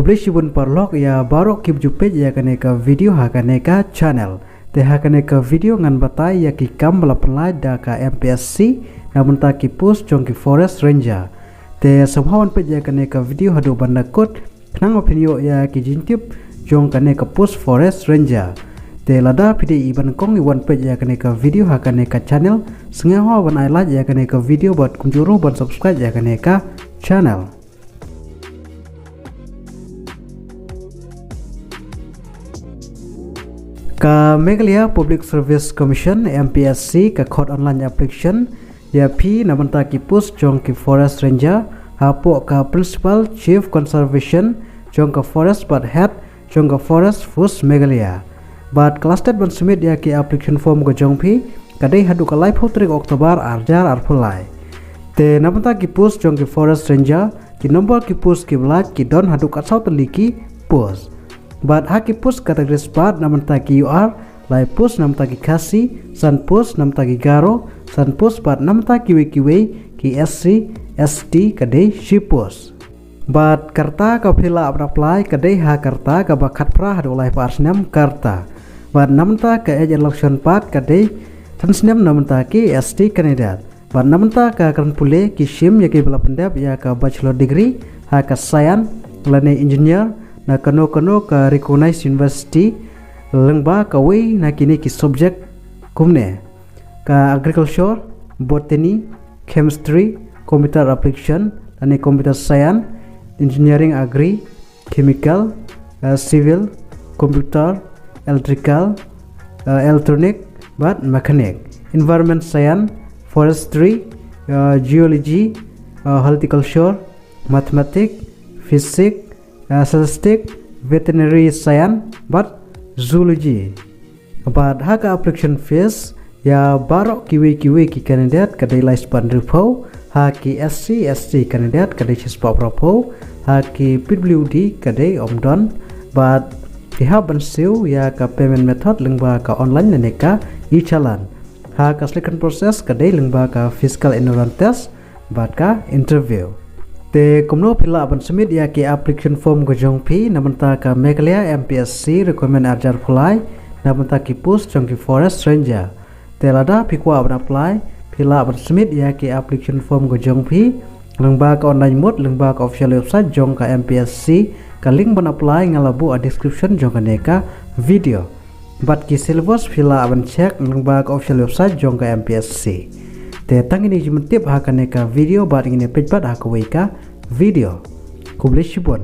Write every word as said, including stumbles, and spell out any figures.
Khublei shibun paralok ïa baroh kiba ju peit ïa kane ka video ha kane ka channel. Te ha kane ka video ngan batai ïa ki kam ba la pynlait da ka M P S C na bynta ki post jong ki Forest Ranger. Te sngewbha wan peit ïa kane ka video haduh ban da kut, khnang ba phin ïoh ïa ki jingtip jong kane ka post Forest Ranger. Te lada phi dei i ba nyngkong i wan peit ïa kane ka video ha kane ka channel, sngewbha ban ai like ïa kane ka video bad kumjuh ruh ban subscribe ïa kane ka channel. Ka Meghalaya Public Service Commission, M P S C, ka khot online application ïa phi na bynta ki post jong ki Forest Ranger, hapoh ka Principal Chief Conservation jong ka Forest bad Head jong ka Forest Force Meghalaya. Bad ka last date ban submit ïa ki application form ka jong phi ka dei haduh ka laiphew tarik October arhajar arphew lai. Te na bynta ki post jong ki Forest Ranger, ki nombor ki post kiba lait ki don haduh katsaw tylli ki post. Bad ha ki post category spah na bynta ki U R, lai post na bynta ki Khasi, san post na bynta ki Garo, san post bad na bynta kiwei kiwei ki S C, S T ka dei shi post. Bad ka rta kaba phi lah ban apply ka dei ha ka rta kaba khatphra haduh laiphew ar snem ka rta. Bad na bynta ka age relaxation pat ka dei san snem na bynta ki S T candidate. Bad na bynta ka kren pule ki shim ïa kiba la pyndep ïa ka bachelor degree ha ka science lane engineer na kano kano ka recognized university lyngba kawei na kine ki subject kumne: ka agriculture, botany, chemistry, computer application lane computer science, engineering agri, chemical, uh, civil, computer, electrical, uh, electronic bad mechanic, environment science, forestry, uh, geology, uh, horticulture, mathematics, physics, uh, statistics, veterinary science bad zoology. Bad ha ka application fees ïa baroh kiwei kiwei ki candidate ka dei lai spah hynriewphew, ha ki S C, S T candidate ka dei shi spah phraphew, ha ki P W D ka dei ym don. Bad phi hap ban siew ïa ka payment method lyngba ka online lane ka e-challan. Ha ka selection process ka dei lyngba ka physical endurance test bad ka interview. Te kumno phi lah ban submit ïa ki application form ka jong phi na bynta ka Meghalaya M P S C recruitment arhajar arphew lai na bynta ki post jong ki Forest Ranger. Te lada phi kwah ban apply phi lah ban submit ïa ki application form ka jong phi lyngba ka online mode lyngba ka official website jong ka M P S C. Ka link ban apply nga la buh ha description jong kane ka video. Bad ki syllabus phi lah ban check lyngba ka official website jong ka M P S C. Te tang kine ki jingtip ha kane ka video bad ngin ïa peit pat ha kawei ka video. Khublei shibun.